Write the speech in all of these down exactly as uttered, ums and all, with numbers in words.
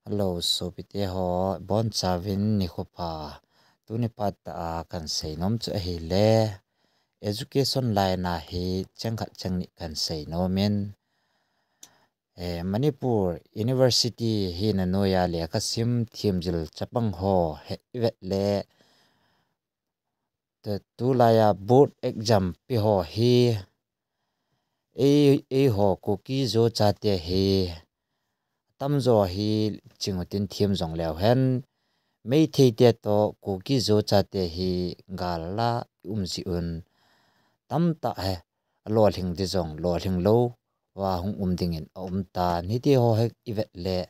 Hello, sopite ho, bonchauvin nikho pha. Tuni phat a kahin seinom chu ahile, education line a hi cheng khat cheng ni kahin seinom in, eh, Manipur University hina noiya lekhasim themjil chapang ho hi ivet le, tulaiya board exam pe ho hi, ei, eiho Kuki Zo chate hi, atamjo hi ching utin them jong leu hen, Meitei te toh Kuki Zo chate hi gal a i um jeh un, tamtah hi alolhing ding jong lolhing louva hung um dingin aum tan, hitiho hi ivet le,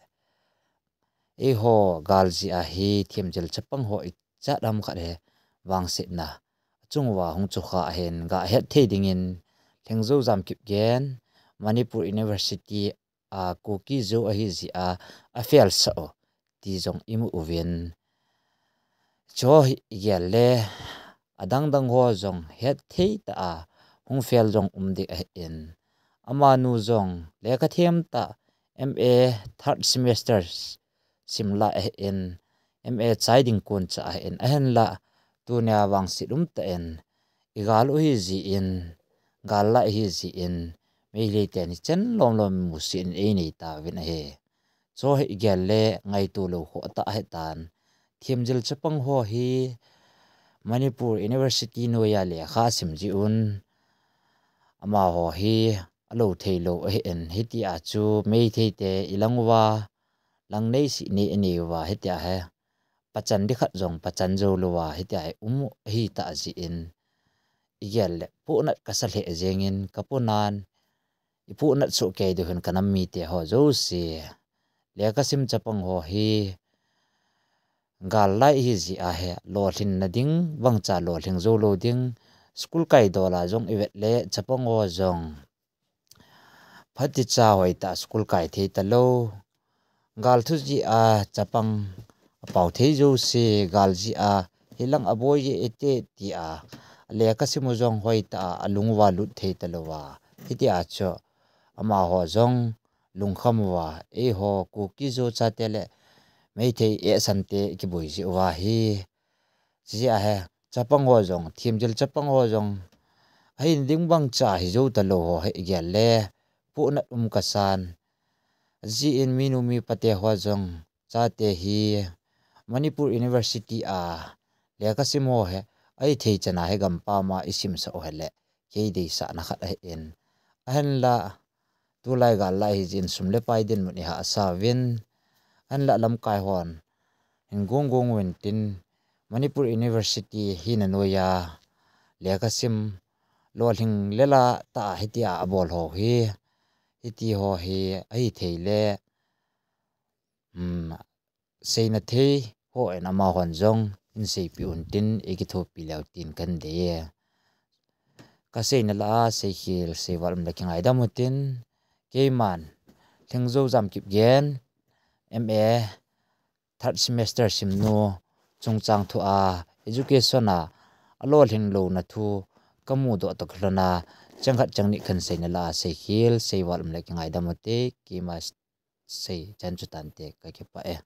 eiho gal jeh a hi themjil chapang ho ichat ham khat hi vangsetna achung uva hung chukha ahin, gahet thei dingin Lhingzojam Kipgen, Manipur University a Kuki Zo ahi jeh a afail sah u ti jong imu uvin. Chu hi igel le, adang dang ho jong hetthei tah a hung fail jong um ding ahin, amanu jong lekha them tah, M A third semester sim lai ahin, M A chai ding kon cha ahin, ahinla tunia vangset umtah in, igal u hi jeh in, gal a ihi jeh in, Meitei ten hichen lom lom musit in einei tauvin ahi. Chu hi igel le ngaito lou khoh tah ahitan. Themjil chapang ho hi Manipur University noiya lekha sim jeh un, amaho hi alou thei lou ahin, hitia chu Meitei te ilang uva, lang nei sih nei inei uva, hitia hi pachan ding khat jong pachan jou louva, hitia hi um u ahitah jeh in, igel le pohnat kasa lheh jengin, kaponan ipohnat soh kei diu hin kanam mite ho jouse, lekhasim chapang ho hi gal a ihi jeh a hi lolhinna ding bangcha lolhing jou lou ding, school kai dol a jong ivet le chapang ho jong phatechan hoitah school kai thei talou, gal thu jeh a chapang apao thei jouse, gal jeh a hilang aboi e ite tia lekhasim u jong hoitah a alung uva lut thei talouva, hitia chu amaho jong lungkham uva, eiho Kuki Zo chate le Meitei ehsan te kiboi jeh uva hi, jeh a hi chapang ho jong, themjil chapang ho jong, ahin ding bangcha hijou talou ho hi igel le pohnat um kasan. Ajeh in minu mipa te ho jong, chate hi Manipur University a lekhasim ho hi ahithei chan a hi gampam a isimsah u hile, kei deisahna khat ahin, ahinla tulai gal a ihi jeh in sum le pai dinmun ihahsa uvin, ahinla lamkai hon hin gong gong uvin tin, Manipur University hina noiya lekhasim lolhing lela tah a hitia abol ho hi, hitiho hi ahithei le, seina thei hon amahon jong hin seipeh un tin ikithopi leu tin kahin dei e. Kaseina lah a seikhel seival um le kingaidam utin, keiman Lhingzojam Kipgen, M A third semester simnu chungchang thu a, education a alolhing louna thu kamudoh tah lhon a, chang khat chang ni kahin seina lah a seikhel seival um le kingaidam ute, keima sei chan chu tante, kakipah e.